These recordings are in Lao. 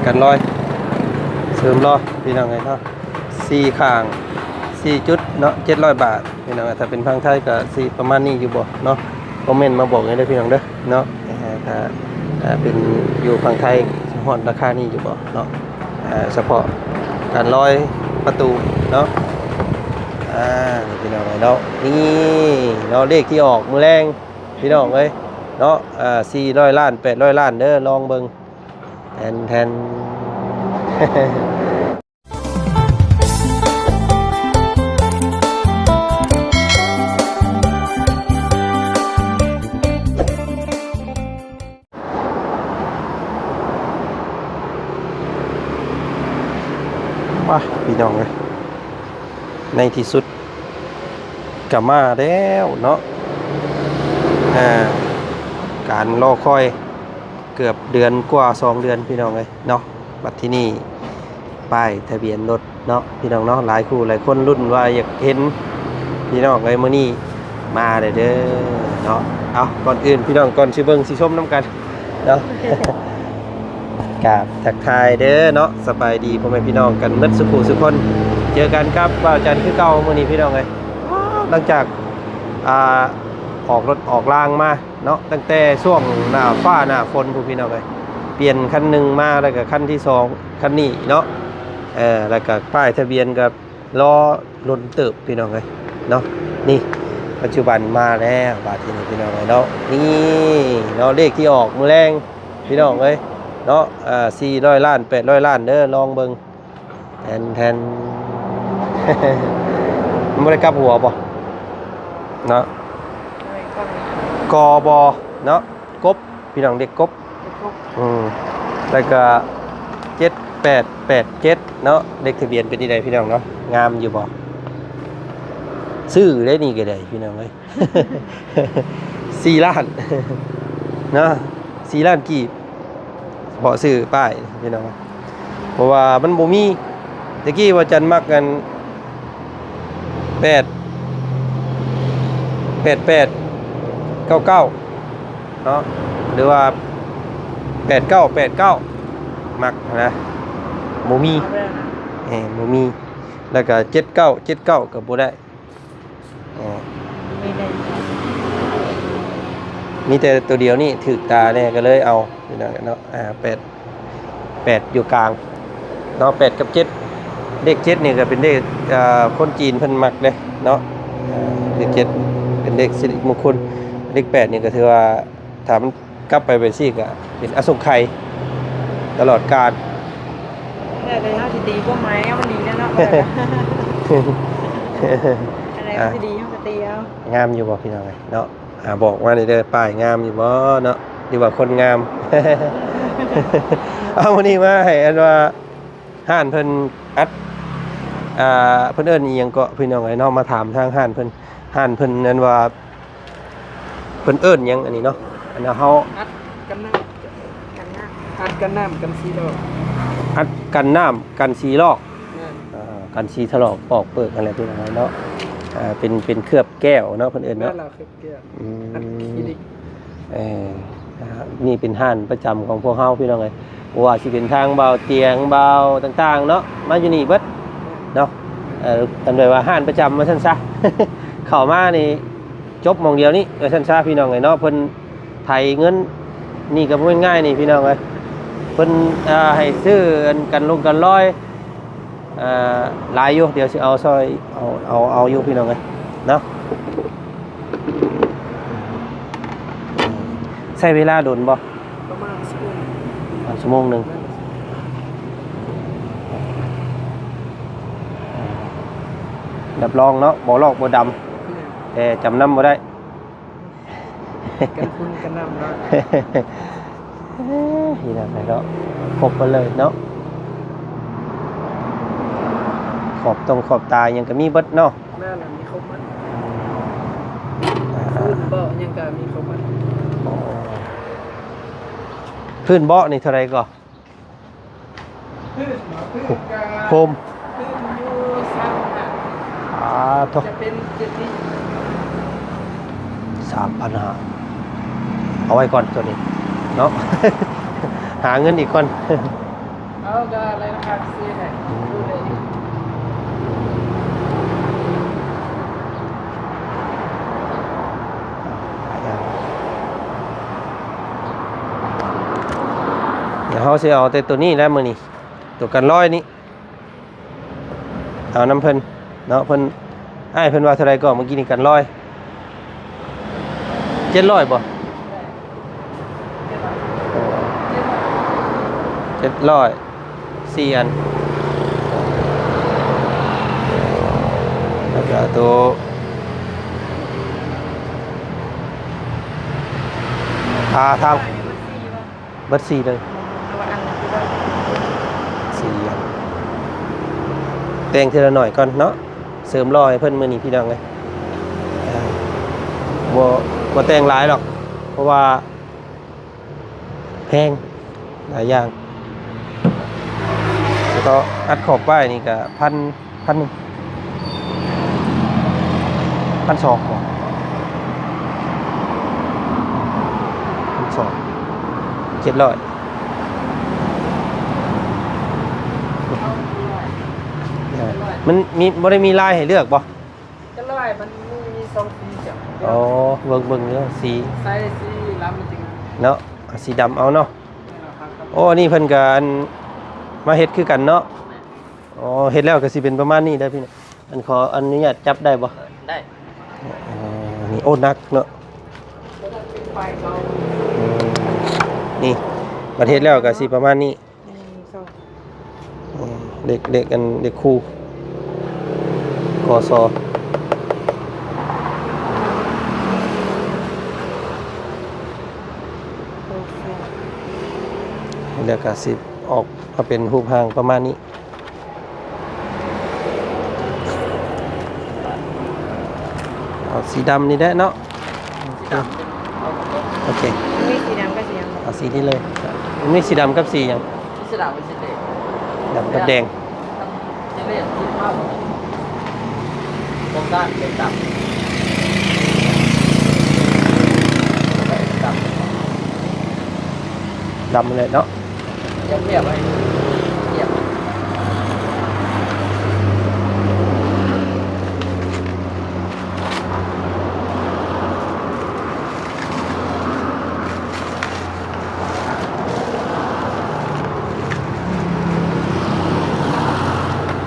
ກັນລອຍ ເສີມລໍພີ່ນ້ອງເອີຍເນາະ ສີ່ຂ້າງ ສີ່ຈຸດເນາະ ເຈັດຮ້ອຍບາດພີ່ນ້ອງເອີຍ. ຖ້າເປັນຝັ່ງໄທກໍຊິປະມານນີ້ຢູ່ບໍ່ເນາະ ຄອມເມັນມາບອກແດ່ເດີພີ່ນ້ອງເດີເນາະ. ເອີ ຖ້າ ຖ້າເປັນຢູ່ຝັ່ງໄທຊິຮອດລາຄານີ້ຢູ່ບໍ່ເນາະ ເອີ ສະເພາະການລອຍປະຕູເນາະ. ອ່າ ນີ້ພີ່ນ້ອງເອີຍເນາະ ນີ້ເນາະ ເລກທີ່ອອກມື້ແລງພີ່ນ້ອງເອີຍເນາະ ອ່າ ສີ່ຮ້ອຍລ້ານ ແປດຮ້ອຍລ້ານເດີ ລອງເບິ່ງ ແທນໆ. ມາ ພີ່ນ້ອງເອີຍ ໃນທີ່ສຸດກໍມາແລ້ວເນາະ ອ່າ ການລໍຄອຍເກືອບເດືອນກວ່າ ສອງເດືອນ ພີ່ນ້ອງເອີຍເນາະ. ບັດທີນີ້ ປ້າຍທະບຽນລົດເນາະ ພີ່ນ້ອງເນາະ ຫຼາຍຄູ່ຫຼາຍຄົນລຸ້ນວ່າຢາກເຫັນ ພີ່ນ້ອງເອີຍ ມື້ນີ້ມາແລ້ວເດີເນາະ. ເອົາ ກ່ອນອື່ນ ພີ່ນ້ອງ ກ່ອນຊິເບິ່ງຊິຊົມນຳກັນເນາະ ກາບທັກທາຍເດີເນາະ ສະບາຍດີພໍ່ແມ່ພີ່ນ້ອງກັນໝົດສູ່ຜູ້ສູ່ຄົນ. ເຈີກັນກັບບ່າວຈັນຄືເກົ່າມື້ນີ້ ພີ່ນ້ອງເອີຍ. ຫຼັງຈາກ ອ່າ ອອກລົດອອກລາງມາ ເນາະ ຕັ້ງແຕ່ຊ່ວງໜ້າຟ້າໜ້າຝົນພຸ້ນ ພີ່ນ້ອງເອີຍ. ປ່ຽນຄັນໜຶ່ງມາ ແລ້ວກໍຄັນທີສອງ ຄັນນີ້ເນາະ ເອີ ແລ້ວກໍປ້າຍທະບຽນກໍລໍດົນເຕີບ ພີ່ນ້ອງເອີຍເນາະ. ນີ້ ປັດຈຸບັນມາແລ້ວ ບາດທີນີ້ ພີ່ນ້ອງເອີຍເນາະ ນີ້ເນາະ ເລກທີ່ອອກມື້ແລງ ພີ່ນ້ອງເອີຍເນາະ ອ່າ ສີ່ຮ້ອຍລ້ານ ແປດຮ້ອຍລ້ານເດີ ລອງເບິ່ງ. ແທນ ແທນ ມັນບໍ່ໄດ້ກັບຫົວບໍ່ເນາະ ກ ບ ເນາະ ກົບ ພີ່ນ້ອງ ເດັກກົບ ອືມ ແລ້ວກະ ເຈັດແປດແປດເຈັດ ເນາະ. ເລກທະບຽນເປັນຈັ່ງໃດ ພີ່ນ້ອງເນາະ ງາມຢູ່ບໍ່? ຊື້ໄດ້ນີ້ກໍໄດ້ ພີ່ນ້ອງເອີຍ. ສີ່ລ້ານເນາະ ສີ່ລ້ານກີບ ເພາະຊື້ປ້າຍພີ່ນ້ອງ ເພາະວ່າມັນບໍ່ມີ. ແຕ່ກີ້ວ່າຈັນມັກອັນ ແປດ ແປດແປດເກົ້າເກົ້າ ເນາະ ຫຼືວ່າ ແປດເກົ້າແປດເກົ້າ ມັກນະ ບໍ່ມີ ເອີ ບໍ່ມີ. ແລ້ວກະ ເຈັດເກົ້າເຈັດເກົ້າ ກໍບໍ່ໄດ້. ເອີ ມີແຕ່ໂຕດຽວນີ້ຖືກຕາແດ່ ກໍເລີຍເອົາເນາະ ອ່າ ແປດ ແປດຢູ່ກາງເນາະ ແປດກັບເຈັດ. ເລກເຈັດນີ້ກໍເປັນເລກ ເອີ ຄົນຈີນເພິ່ນມັກເດ້ເນາະ ເອີ ເລກເຈັດເປັນເລກສິລິມຸງຄຸນ. ເລກແປດນີ້ກໍຖືວ່າ ຖ້າມັນກັບໄປແບບຊີ້ກໍເປັນອະສົງໄຂຕະຫຼອດການ. ແລ້ວແຕ່ເຮົາຊິຕີຄວາມໝາຍເອົາ ມັນດີແລ້ວເນາະ ອັນໃດມັນຊິດີເຮົາກໍຕີເອົາ. ງາມຢູ່ບໍ່ພີ່ນ້ອງເອີຍເນາະ? ອ່າ ບອກມາແດ່ເດີ ປ້າຍງາມຢູ່ບໍ່ເນາະ ຫຼືວ່າຄົນງາມ? ເອົາ ມື້ນີ້ມາໃຫ້ອັນວ່າຮ້ານເພິ່ນອັດ ອ່າ ເພິ່ນເອີ້ນອີ່ຫຍັງເກາະ ພີ່ນ້ອງເອີຍເນາະ? ມາຖາມທາງຮ້ານເພິ່ນ ຮ້ານເພິ່ນນັ້ນວ່າ ເພິ່ນເອີ້ນຫຍັງອັນນີ້ເນາະ? ອັນເຮົາ ອັດກັນນ້ຳ ກັນນ້ຳ ອັດກັນນ້ຳກັນສີຫຼອກ ອັດກັນນ້ຳກັນສີຫຼອກ ແມ່ນ ອ່າ ກັນສີຖະຫຼອກປອກເປີກຫັ້ນແຫຼະ ພີ່ນ້ອງເນາະ. ອ່າ ເປັນ ເປັນເຄື່ອບແກ້ວເນາະ ເພິ່ນເອີ້ນເນາະ ແມ່ນແລ້ວ ເຄື່ອບແກ້ວ ອືມ ອັດຄຣິລິກ ເອີ ອ່າ ນີ້ເປັນຮ້ານປະຈຳຂອງພວກເຮົາ ພີ່ນ້ອງເອີຍ ບໍ່ວ່າຊິເປັນທາງບ່າວຕຽງ ບ່າວຕ່າງໆເນາະ ມາຢູ່ນີ້ເບິດເນາະ. ເອີ ອັນໃດວ່າຮ້ານປະຈຳວ່າຊັ້ນຊະ ເຂົ້າມານີ້ ຈົບໝ່ອງດຽວນີ້ວ່າຊັ້ນຊະ ພີ່ນ້ອງເອີຍເນາະ. ເພິ່ນໄຖເງິນນີ້ກໍບໍ່ແມ່ນງ່າຍນີ້ ພີ່ນ້ອງເອີຍ ເພິ່ນ ອ່າ ໃຫ້ຊື້ອັນກັນລົງກັນລອຍ ອ່າ ຫຼາຍຢູ່ ດຽວຊິເອົາຊ່ອຍ ເອົາ ເອົາ ເອົາຢູ່ ພີ່ນ້ອງເອີຍເນາະ. ໃຊ້ເວລາດົນບໍ່? ປະມານຊົ່ວໂມງ ອ່າ ຊົ່ວໂມງໜຶ່ງ ແມ່ນ ຮັບຮອງເນາະ ບໍ່ລອກບໍ່ດຳ ແມ່ນ ແຕ່ຈຳນຳບໍ່ໄດ້. ກັນຝຸ່ນກັນນ້ຳເນາະ ເອີ ນີ້ນະເນາະ ຄົບເບິດເລີຍເນາະ ຂອບຕົງຂອບຕາຫຍັງກໍມີເບິດເນາະ. ແມ່ນລະ ມີຄົບເບິດ ອ່າ ພື້ນເບາະຫຍັງກໍມີຄົບເບິດ. ໂອ້ ພື້ນເບາະນີ້ເທົ່າໃດກໍ? ພື້ນ ໂຮມ ພື້ນຢູ່ຊາວຫ້າ ອ່າ ໂທ້ ຈະເປັນເຈັດສິບ ສາມພັນຫ້າ ເອົາໄວ້ກ່ອນໂຕນີ້ເນາະ ຫາເງິນອີກກ່ອນ. ເຮົາກໍໄດ້ລາຄາພິເສດໃຫ້ ອືມ ດຽວເຮົາຊິເອົາແຕ່ໂຕນີ້ແຫຼະມື້ນີ້ ໂຕກັນລອຍນີ້ ເອົານຳເພິ່ນເນາະ ເພິ່ນ ອ້າຍເພິ່ນວ່າເທົ່າໃດກໍເມື່ອກີ້ນີ້ ກັນລອຍ ເຈັດຮ້ອຍບໍ່? ເຈັດຮ້ອຍ ສີ່ອັນ ແລ້ວກໍໂຕພາທາງ ເບິດສີ່ເລີຍ ເອົາອັນນັ້ນຄືເກົ່າ ສີ່ອັນ ແຕ່ງເທື່ອລະໜ້ອຍກ່ອນເນາະ ເສີມຫຼໍ່ໃຫ້ເພິ່ນມື້ນີ້ພີ່ນ້ອງເອີຍ ເອີ ບໍ່ ບໍ່ແຕ່ງຫຼາຍດອກ ເພາະວ່າແພງຫຼາຍຢ່າງ ແລ້ວກໍອັດຂອບປ້າຍນີ້ກໍພັນ ພັນໜຶ່ງ ພັນສອງບໍ່ ພັນສອງ ເຈັດຮ້ອຍ ມັນມີ ບໍ່ໄດ້ມີລາຍໃຫ້ເລືອກບໍ່? ເຈັດຮ້ອຍ ມັນມີ ມີສອງສີ. ອໍ ເບິ່ງ ເບິ່ງເດີ ສີ ໃສ່ສີດຳຈິງເນາະ ສີດຳເອົາເນາະ. ໂອ້ ອັນນີ້ເພິ່ນກໍ ອັນ ມາເຮັດຄືກັນເນາະ. ອໍ ເຮັດແລ້ວກໍຊິເປັນປະມານນີ້ເດີພີ່ນ້ອງ. ອັນ ຂໍອະນຸຍາດຈັບໄດ້ບໍ່? ໄດ້. ອໍ ນີ້ ໂອ້ ໜັກເນາະ. ອືມ ນີ້ ບັດເຮັດແລ້ວກໍຊິປະມານນີ້. ໜຶ່ງ ສອງ ອືມ ເລກ ເລກ ອັນ ເລກຄູ່ ກສ ໂອເຄ ແລ້ວກໍຊິອອກມາເປັນຮູບຮ່າງປະມານນີ້. ເອົາສີດຳນີ້ແຫຼະເນາະ. ໂອເຄ ມີສີດຳກັບສີຫຍັງ? ເອົາສີນີ້ເລີຍ. ມີສີດຳກັບສີຫຍັງ? ມີສີດຳກັບສີແດງ. ດຳກັບແດງ. ສີແດງ ສີຂາວ ໂຄງການເປັນດຳ ດຳ ດຳແຫຼະເນາະ.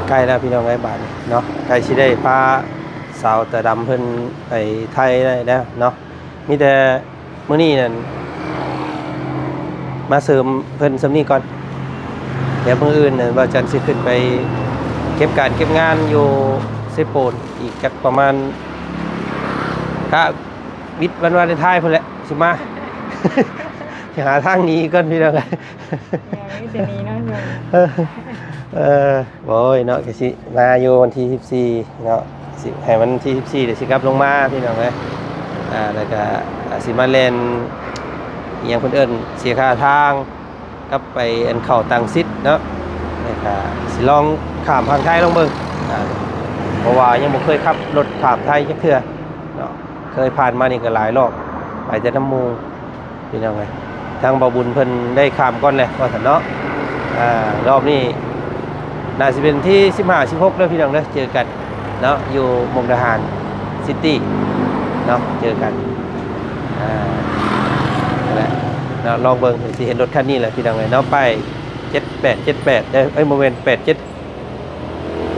ໃກ້ແລ້ວພີ່ນ້ອງເອີຍ ບາດນີ້ເນາະ ໃກ້ຊິໄດ້ພາສາວຕາດຳເພິ່ນໄປໄທໄດ້ແລ້ວເນາະ. ມີແຕ່ ມື້ນີ້ນັ້ນ ມາເສີມເພິ່ນສ່ຳນີ້ກ່ອນ. ດຽວມື້ອື່ນນັ້ນ ບ່າວຈັນຊິຂຶ້ນໄປເກັບການເກັບງານຢູ່ເຊໂປນອີກຈັກປະມານ ກະວິດວັນວາເລນທາຍພຸ້ນແຫຼະ ຊິມາ ຊິຫາທາງໜີກ່ອນພີ່ນ້ອງ. ມີແຕ່ໜີເນາະ. ເອີ ໂອ້ຍເນາະ ກໍຊິມາຢູ່ວັນທີສິບສີ່ເນາະ ຊິໃຫ້ວັນທີສິບສີ່ ດຽວຊິກັບລົງມາພີ່ນ້ອງເອີຍ. ອ່າ ແລ້ວກໍ ອ່າ ຊິມາແລ່ນ ອີ່ຫຍັງເພິ່ນເອີ້ນ ເສຍຄ່າທາງ ກັບໄປອັນເຂົ້າຕັງສິດເນາະ ແລ້ວກໍຊິລອງຂ້າມຝັ່ງໄທລອງເບິ່ງ. ອ່າ ເພາະວ່າຍັງບໍ່ເຄີຍຂັບລົດຂ້າມໄທຈັກເທື່ອເນາະ ເຄີຍຜ່ານມານີ້ກໍຫຼາຍລອບ ໄປແຕ່ນຳໝູ່. ພີ່ນ້ອງເອີຍ ທາງບ່າວບຸນເພິ່ນໄດ້ຂ້າມກ່ອນແຫຼະວ່າຊັ້ນເນາະ. ອ່າ ລອບນີ້ໜ້າຊິເປັນທີສິບຫ້າ ສິບຫົກເດີພີ່ນ້ອງເດີ ເຈີກັນເນາະ ຢູ່ມຸກດາຫານຊິຕີ້ເນາະ ເຈີກັນ. ອ່າ ນັ້ນແຫຼະເນາະ ລອງເບິ່ງ ຊິເຫັນລົດຄັນນີ້ແຫຼະພີ່ນ້ອງເອີຍເນາະ ປ້າຍເຈັດແປດເຈັດແປດເດີ ເອີຍ ບໍ່ແມ່ນ ແປດເຈັດ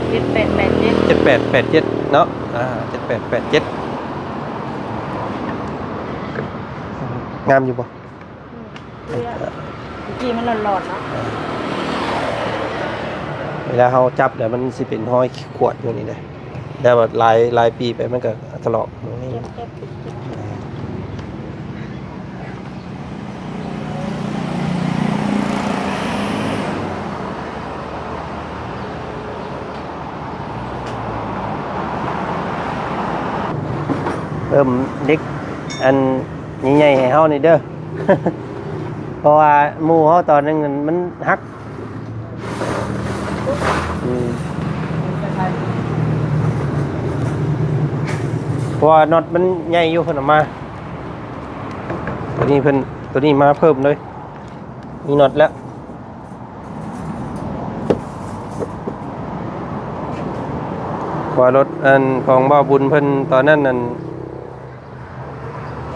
ເຈັດແປດແປດເຈັດ ເຈັດແປດແປດເຈັດເນາະ. ອ່າ ເຈັດແປດແປດເຈັດ ງາມຢູ່ບໍ່? ອືມ ເມື່ອກີ້ມັນຫຼອນໆເນາະ. ເວລາເຮົາຈັບແລ້ວມັນຊິເປັນຮອຍຂວດຢູ່ນີ້ເດ້ ແລ້ວແບບຫຼາຍ ຫຼາຍປີໄປມັນກໍຖະຫຼອກ. ເພີ່ມເຫຼັກອັນໃຫຍ່ໆໃຫ້ເຮົານີ້ເດີ ເພາະວ່າໝູ່ເຮົາຕອນໜຶ່ງມັນຫັກ. ອືມ ເພາະວ່ານັອດມັນໃຫຍ່ຢູ່ ເພິ່ນເອົາມາ ໂຕນີ້ເພິ່ນ ໂຕນີ້ມາເພີ່ມເລີຍ ມີນັອດແລ້ວ. ວ່າລົດອັນຂອງບ່າວບຸນເພິ່ນຕອນນັ້ນນັ້ນ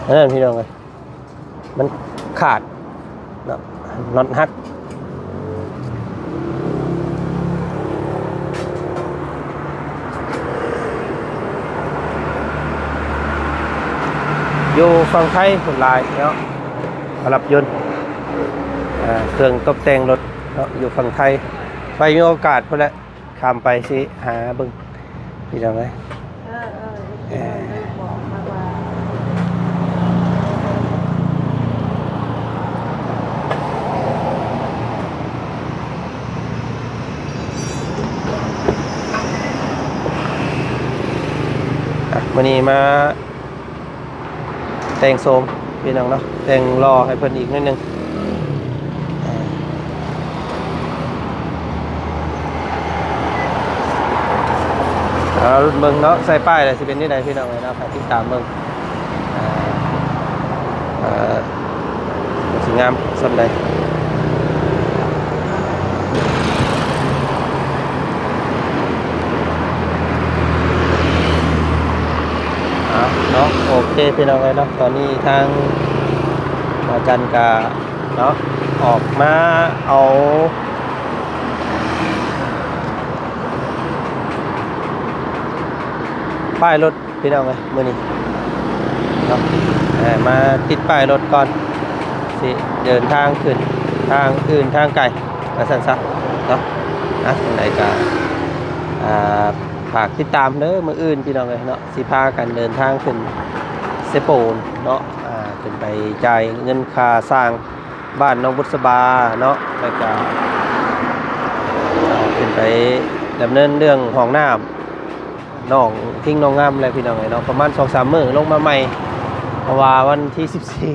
ອັນນັ້ນພີ່ນ້ອງເອີຍ ມັນຂາດເນາະ ນັອດຫັກ ຢູ່ຝັ່ງໄທພຸ້ນຫຼາຍເນາະ ເຂົາຮັບຍົນ ເອີ ເຄື່ອງຕົບແຕ່ງລົດເນາະ ຢູ່ຝັ່ງໄທ ໄປມີໂອກາດພຸ້ນແຫຼະ ຂ້າມໄປຊິຫາເບິ່ງພີ່ນ້ອງເອີຍ ເອີ ເອີ ເອີ ບອກມາວ່າ ອ່ະ ມື້ນີ້ມາ ແຕ່ງໂສມພີ່ນ້ອງເນາະ ແຕ່ງຫຼໍ່ໃຫ້ເພິ່ນອີກໜ້ອຍໜຶ່ງ ເອົາລຸ້ນເບິ່ງເນາະ ໃສ່ປ້າຍແລ້ວຊິເປັນຈັ່ງໃດພີ່ນ້ອງເອີຍເນາະ ຝາກຕິດຕາມເບິ່ງ ເອີ ເອີ ວ່າຊິງາມສ່ຳໃດ ເອົາເນາະ ໂອເຄພີ່ນ້ອງເອີຍເນາະ ຕອນນີ້ທາງອາຈານກະເນາະ ອອກມາເອົາປ້າຍລົດ ພີ່ນ້ອງເອີຍ ມື້ນີ້ເນາະ ເອີ ມາຕິດປ້າຍລົດກ່ອນ ຊິເດີນທາງຂຶ້ນທາງອື່ນທາງໄກ ວ່າຊັ້ນຊະເນາະ ອ່ະ ຈັ່ງໃດກໍ ອ່າ ຝາກຕິດຕາມເດີ ມື້ອື່ນພີ່ນ້ອງເອີຍເນາະ ຊິພາກັນເດີນທາງຂຶ້ນເຊໂປນເນາະ ອ່າ ຂຶ້ນໄປຈ່າຍເງິນຄ່າສ້າງ ບ້ານໜອງບຸດສະບາເນາະ ແລ້ວກະ ເອີ ຂຶ້ນໄປດຳເນີນເລື່ອງຫ້ອງນ້ຳ ໜອງທິງໜອງງາມແຫຼະພີ່ນ້ອງເອີຍເນາະ ປະມານສອງສາມມື້ລົງມາໃໝ່ ເພາະວ່າວັນທີສິບສີ່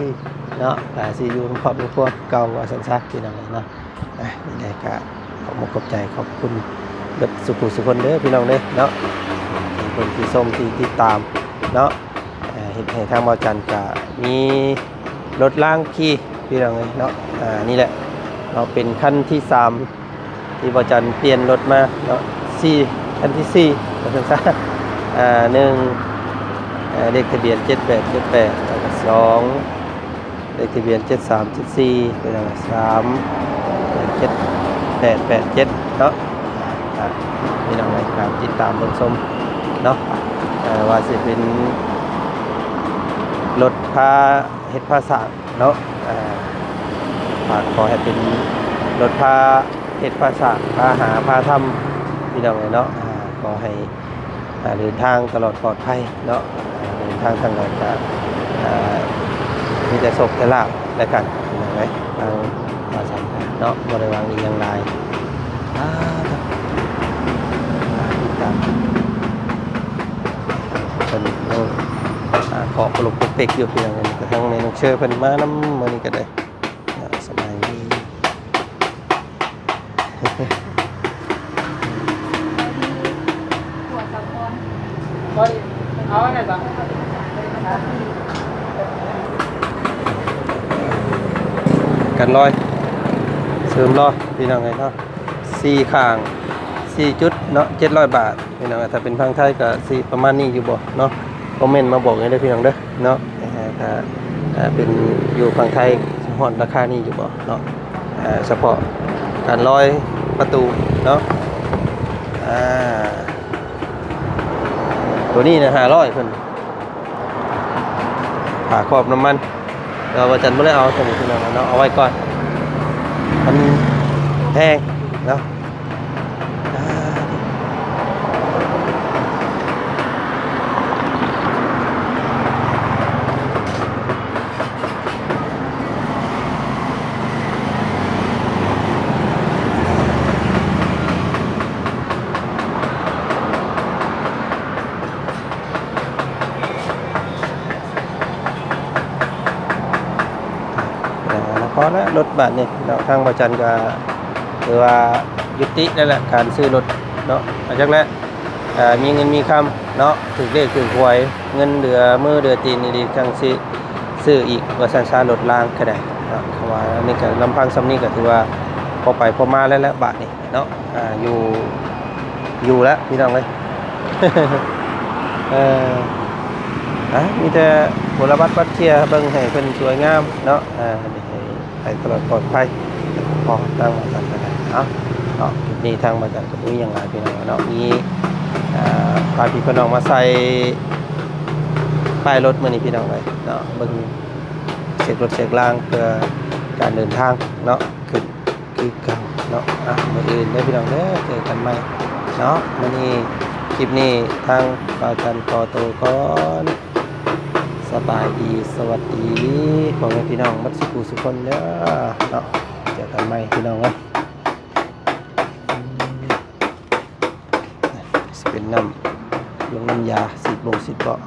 ເນາະ ກະຊິຢູ່ນຳຄອບນຳຄົວເກົ່າວ່າຊັ້ນຊະພີ່ນ້ອງເອີຍເນາະ ອ່ະ ຈັ່ງໃດກະຂອບອົກຂອບໃຈຂອບຄຸນເບິດສູ່ຜູ້ສູ່ຄົນເດີພີ່ນ້ອງເດີເນາະ ທີ່ເບິ່ງທີ່ຊົມທີ່ຕິດຕາມເນາະ ເຮັດໃຫ້ທາງບ່າວຈັນກະມີລົດລາງຂີ່ພີ່ນ້ອງເອີຍເນາະ ອ່າ ນີ້ແຫຼະເນາະ ເປັນຄັນທີສາມທີ່ບ່າວຈັນປ່ຽນລົດມາເນາະ ສີ່ ຄັນທີສີ່ວ່າຊັ້ນຊະ ອ່າ ໜຶ່ງ ເອີ ເລກທະບຽນເຈັດແປດເຈັດແປດ ແລ້ວກະສອງ ເລກທະບຽນເຈັດສາມເຈັດສີ່ ພີ່ນ້ອງ ສາມ ເຈັດແປດແປດເຈັດເນາະ ອ່າ ພີ່ນ້ອງໃນການຕິດຕາມເບິ່ງຊົມເນາະ ເອີ ວ່າຊິເປັນລົດພາເຮັດພາສ້າງເນາະ ອ່າ ກໍຂໍໃຫ້ເປັນລົດພາເຮັດພາສ້າງ ພາຫາພາທຳ ພີ່ນ້ອງເອີຍເນາະ ອ່າ ຂໍໃຫ້ ອ່າ ເດີນທາງຕະຫຼອດປອດໄພເນາະ ອ່າ ເດີນທາງທາງໃດກະ ອ່າ ມີແຕ່ໂຊກແຕ່ລາບແລ້ວກັນ ພີ່ນ້ອງເອີຍ ທາງບ່າວຈັນເນາະ ບໍ່ໄດ້ຫວັງອີ່ຫຍັງຫຼາຍ ອ່າ ຕິດຕາມເພິ່ນຍັງ ອ່າ ເຄາະປະຫຼົກປົກເປັກຢູ່ ພີ່ນ້ອງເອີຍ ກະທັງແມ່ນ້ອງເຊີເພິ່ນມານຳມື້ນີ້ກະໄດ້ ອ່າ ສະບາຍດີ. ກັນລອຍ ເສີມຫຼໍ່ ພີ່ນ້ອງເອີຍເນາະ ສີ່ຂ້າງ ສີ່ຈຸດເນາະ ເຈັດຮ້ອຍບາດ ພີ່ນ້ອງ ຖ້າເປັນຝັ່ງໄທກໍຊິປະມານນີ້ຢູ່ບໍ່ເນາະ ຄອມເມັນມາບອກແດ່ເດີພີ່ນ້ອງເດີເນາະ ເອີ ຖ້າ ເອີ ເປັນຢູ່ຝັ່ງໄທຊິຮອດລາຄານີ້ຢູ່ບໍ່ເນາະ ເອີ ສະເພາະການລອຍປະຕູເນາະ ອ່າ ໂຕນີ້ນະຫ້າຮ້ອຍເພິ່ນ ຜ້າຄອບນ້ຳມັນ ແຕ່ວ່າບ່າວຈັນບໍ່ໄດ້ເອົາ ໂຕນີ້ພີ່ນ້ອງເນາະ ເອົາໄວ້ກ່ອນ ມັນແພງເນາະ. ອ່າ ພໍແລ້ວ ລົດບາດນີ້ເນາະ ທາງບ່າວຈັນກໍຖືວ່າຍຸຕິແລ້ວແຫຼະ ການຊື້ລົດເນາະ ມາຈັກແລ້ວ ອ່າ ມີເງິນມີຄຳເນາະ ຖືກເລກຖືກຫວຍ ເງິນເຫຼືອມືເຫຼືອຕີນອີ່ຫຼີ ຈັ່ງຊິຊື້ອີກ ວ່າຊັ້ນຊະ ລົດລາງກໍໄດ້ເນາະ ເພາະວ່າອັນນີ້ກໍລຳພັງສ່ຳນີ້ກໍຖືວ່າພໍໄປພໍມາແລ້ວແຫຼະ ບາດນີ້ເນາະ ອ່າ ຢູ່ ຢູ່ແລ້ວ ພີ່ນ້ອງເອີຍ. ເອີ ອ່ະ ມີແຕ່ບົວລະບັດບັດເຈຍ ເບິ່ງໃຫ້ເພິ່ນສວຍງາມເນາະ ອ່າ ໃຫ້ໄປຕະຫຼອດປອດໄພ ພໍຕັ້ງວ່າຊັ້ນກໍໄດ້ເນາະ. ເນາະ ຄລິບນີ້ທາງບ່າວຈັນກໍບໍ່ມີຫຍັງຫຼາຍພີ່ນ້ອງເນາະ ມີ ອ່າ ພາພີ່ພານ້ອງມາໃສ່ປ້າຍລົດມື້ນີ້ພີ່ນ້ອງເອີຍເນາະ ເບິ່ງເຊັກລົດເຊັກລາງເພື່ອການເດີນທາງເນາະ ຂຶ້ນ ຄືເກົ່າເນາະ. ອ່ະ ມື້ອື່ນເດີພີ່ນ້ອງເດີ ເຈີກັນໃໝ່ເນາະ. ມື້ນີ້ ຄລິບນີ້ທາງບ່າວຈັນຂໍໂຕກ່ອນ. ສະບາຍດີ ສະຫວັດດີ ພໍ່ແມ່ພີ່ນ້ອງໝົດສູ່ຜູ້ສູ່ຄົນເດີເນາະ. ເຈີກັນໃໝ່ພີ່ນ້ອງເອີຍ. ຊິເປັນນ້ຳຢົງນ້ຳຢາ ສີດບົງສີດເບາະ